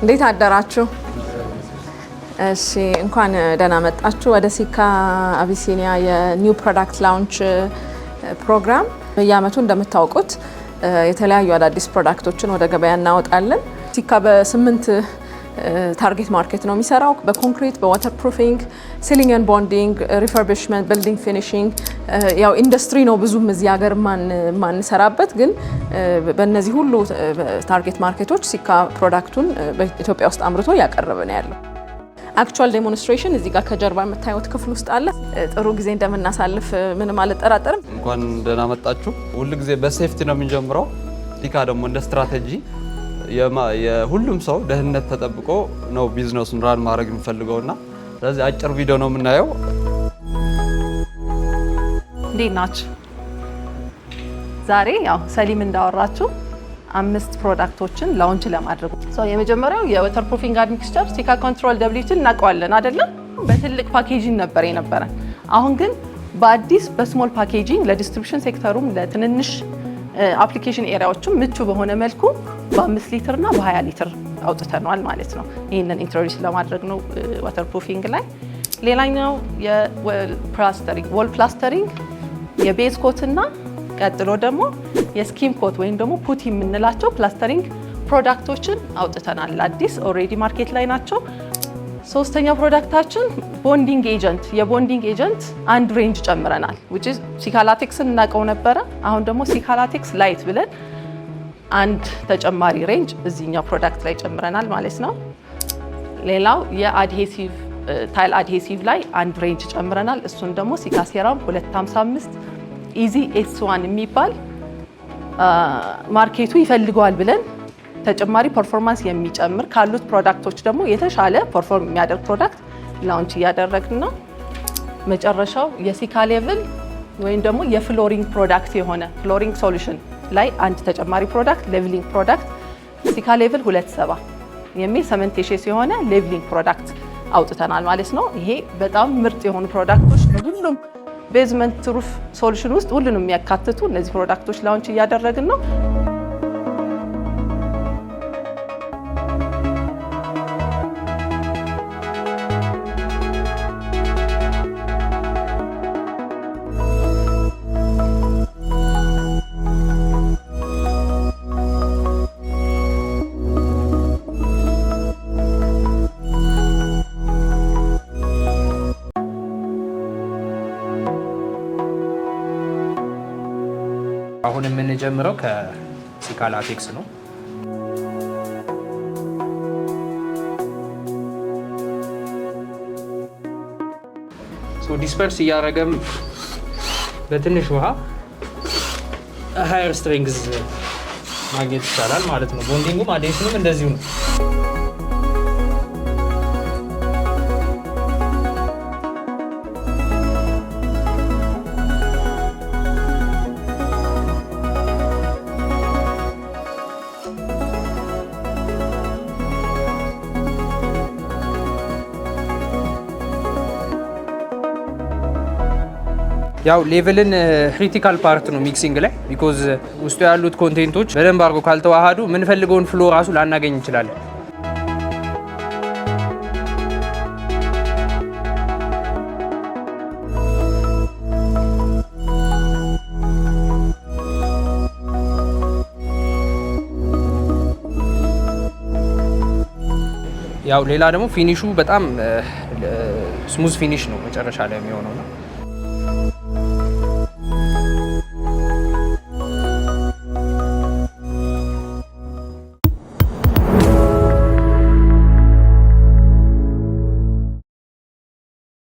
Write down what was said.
እንዴት አደራችሁ? እሺ፣ እንኳን ደህና መጣችሁ ወደ ሲካ አቢሲኒያ የ new product launch ፕሮግራም። በየአመቱ እንደምታውቁት የተለያዩ አዳዲስ product ኦችን ወደ ገበያ እናወጣለን። ሲካ በስምንት target market ነው የሚሰራው። በ concrete፣ በ waterproofing፣ sealing and bonding፣ refurbishment፣ building finishing። ያው ኢንዱስትሪ ነው ብዙም እዚህ ሀገር ማንሰራበት፣ ግን በእነዚህ ሁሉ target market ኦች ሲካ product ኡን በኢትዮጵያ ውስጥ አምርቶ እያቀረበ ነው ያለው። Actual demonstration እዚህ ጋር ከጀርባ የምታዩት ክፍል ውስጥ አለ። ጥሩ ጊዜ እንደምናሳልፍ ምንም አልጠራጠርም። እንኳን ደህና መጣችሁ። ሁሉ ጊዜ በ safety ነው የምንጀምረው። ሲካ ደግሞ እንደ ስትራቴጂ የሁሉም ሰው ደህንነት ተጠብቆ ነው business ኡን run ማድረግ የሚፈልገውና ስለዚህ አጭር ቪዲዮ ነው የምናየው። እንዴት ናችሁ? ዛሬ ያው ሰሊም እንዳወራችሁ አምስት product ኦችን launch ለማድረግ፣ የመጀመሪያው የ waterproofing admixture ሲካ Control WT ን እናውቀዋለን አይደለም? በትልቅ packaging ነበር የነበረን። አሁን ግን በአዲስ በ small packaging ለ distribution sector ኡም ለትንንሽ application area ዎችም ምቹ በሆነ መልኩ በ5 ሊትር እና በ20 ሊትር አውጥተነዋል ማለት ነው። ይህንን introduce ለማድረግ ነው waterproofing ላይ። ሌላኛው የ plastering፣ wall plastering የ base coat እና ቀጥሎ ደግሞ የ skim coat ወይም ደግሞ putty የምንላቸው plastering product ኦችን አውጥተናል። አዲስ already market ላይ ናቸው። ሶስተኛው product ኣችን bonding agent፣ የ bonding agent አንድ range ጨምረናል። Which is ሲካ latex ን እናውቀው ነበረ። አሁን ደግሞ ሲካ latex light ብለን አንድ ተጨማሪ range እዚህኛው product ላይ ጨምረናል ማለት ነው። ሌላው የ adhesive፣ tile adhesive ላይ አንድ range ጨምረናል። እሱን ደግሞ ሲካ ሴራም 255 Easy S1 የሚባል market ኡ ይፈልገዋል ብለን ተጨማሪ performance የሚጨምር፣ ካሉት product ኦች ደግሞ የተሻለ perform የሚያደርግ product launch እያደረግን ነው። መጨረሻው የሲካ Level ወይም ደግሞ የ flooring product የሆነ flooring solution ላይ አንድ ተጨማሪ product፣ leveling product ሲካ Level 27 የሚል cementitious የሆነ leveling product አውጥተናል ማለት ነው። ይሄ በጣም ምርጥ የሆኑ product ኦች፣ ሁሉም basement roof solution ውስጥ ሁሉንም የሚያካትቱ እነዚህ product ኦች launch እያደረግን ነው። አሁን የምንጀምረው ከሲካ latex ነው። Disperse እያደረገም በትንሽ ውሃ higher strength ማግኘት ይቻላል ማለት ነው። Bonding ኡም adhesion ኑም እንደዚሁ ነው። ያው level ን critical part ነው mixing ላይ፣ because ውስጡ ያሉት content ኦች በደንብ አድርጎ ካልተዋሃዱ የምንፈልገውን flow ራሱ ላናገኝ እንችላለን። ያው ሌላ ደግሞ finish ኡ በጣም smooth finish ነው መጨረሻ ላይ የሚሆነው ነው።